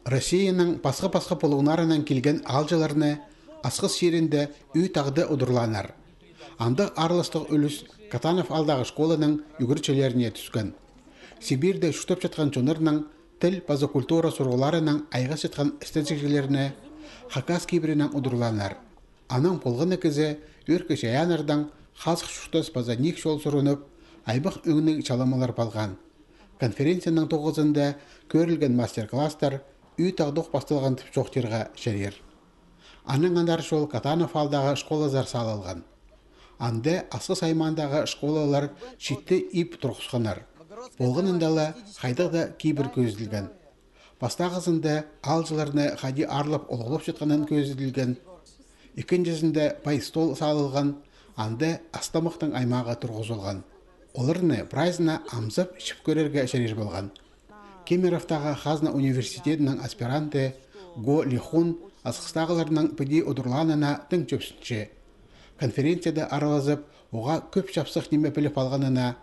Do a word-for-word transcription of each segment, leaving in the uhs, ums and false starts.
Россияның пасха-пасха пулуңнарынаң килген аалҷыларны Асхыс чирінде ӱй тағда удурлааннар. Андағ араластығ ӱлӱс Катанов аалдағы школаның ӱгретчілеріне тӱскен. Сибирьде чуртапчатхан чоннарның тіл паза культура сурығларынаң айғасчатхан істезігҷілерні хакас кибірінең удурлааннар. Анаң полған на кізі ӧӧркі чайааннардаң хазых чуртас паза ниик чол сурынып, аймах ӧңніг чаламалар палған. Конференцияның тоғызында кӧрілген мастер-класстар ӱй тағдох пасталған тіп чоохтирға чарир. Анаң андар чол Катанов аалдағы школазар салылған. Анда Асхыс аймаандағы школалар читі иб турғысханнар. Полғанында ла хайдағ даа кибір кӧзіділген. Пастағызында аалҷыларны хайди аарлап олғлапчатханын кӧзіділген. Ікінҷізінде пай стол салылған, анда ас-тамахтың аймағы турғызылған. Оларны прайзына амзап чіп кӧрерге чарир полған. Кемеровтағы хазна университедінің аспиранты Го Лихун Асхыстағыларның піди удурлаанына тың чӧпсінче. Конференцияда аралазып, оға кӧп чапсых ниме піліп алғанына,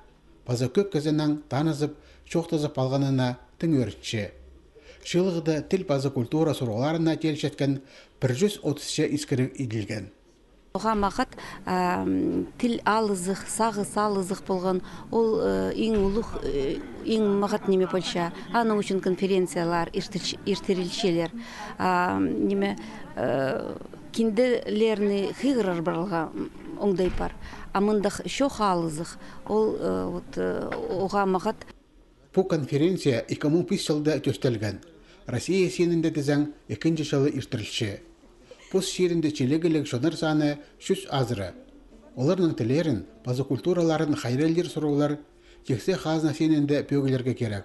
паза кӧп кізінең танызып, чоохтазып алғанына тың ӧрінче. Чыылығда тіл паза культура сурығларына тилчеткен пір чӱс отысча искіріг иділген. Оға мағат, ам, тіл алызых, сағыс алызых полған, ол, э, иң улуғ, э, иң мағат ниме полча. Аның ӱчӱн конференциялар иртірч-, иртірілчелер. А, ниме, э, кинделерні хығырар парарға, м, оңдай пар. А мындағ чоох алызых, ол, э, вот, э, оға мағат. Пу конференция ікі муң пис чылда тӧстелген. Россия синінде тізең, ікінҷі чылы иртірілче. Пос чирінде чилігіліг чоннар саны чӱс азыра. Оларның тіллерін паза культураларын хайраллир сурығлар тиксі хазна синінде пӧгілерге кирек.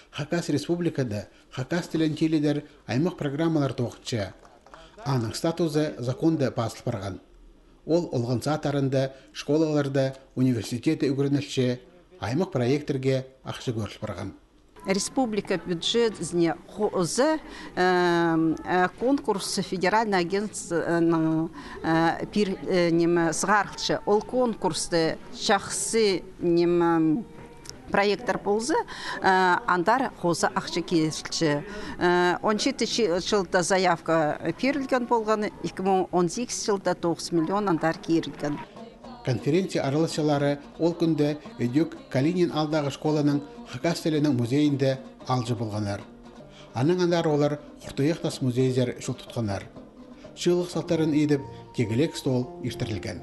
Хакас Республикада хакас тілін тилідер аймах программалар тоғынча. Аның статузы законда пазыл парған. Ол олған садтарында, школаларда, университетте ӱгренілче, аймах проекттерге ахча кӧріл парған. Республика бюджетіне хоза, э, э, конкурс федеральный агентствоның, э, пир-, э, ниме, сығарылча. Ол конкурсты чахсы, ниме, проекттер полза, э, андар хоза ахча кирілче. Э, он читі чи-, чылда заявка пирілген полған, ікі муң он сигіс чылда тоғыс миллион андар кирілген. Конференция араласчылары ол кӱнде ідӧк Калинин аалдағы школаның хакас тілінің музейінде аалҷы полғаннар. Анаң андар олар Хуртуях тас музейзер чол тутханнар. Чыылығ салтарын идіп, тигілек стол иртірілген.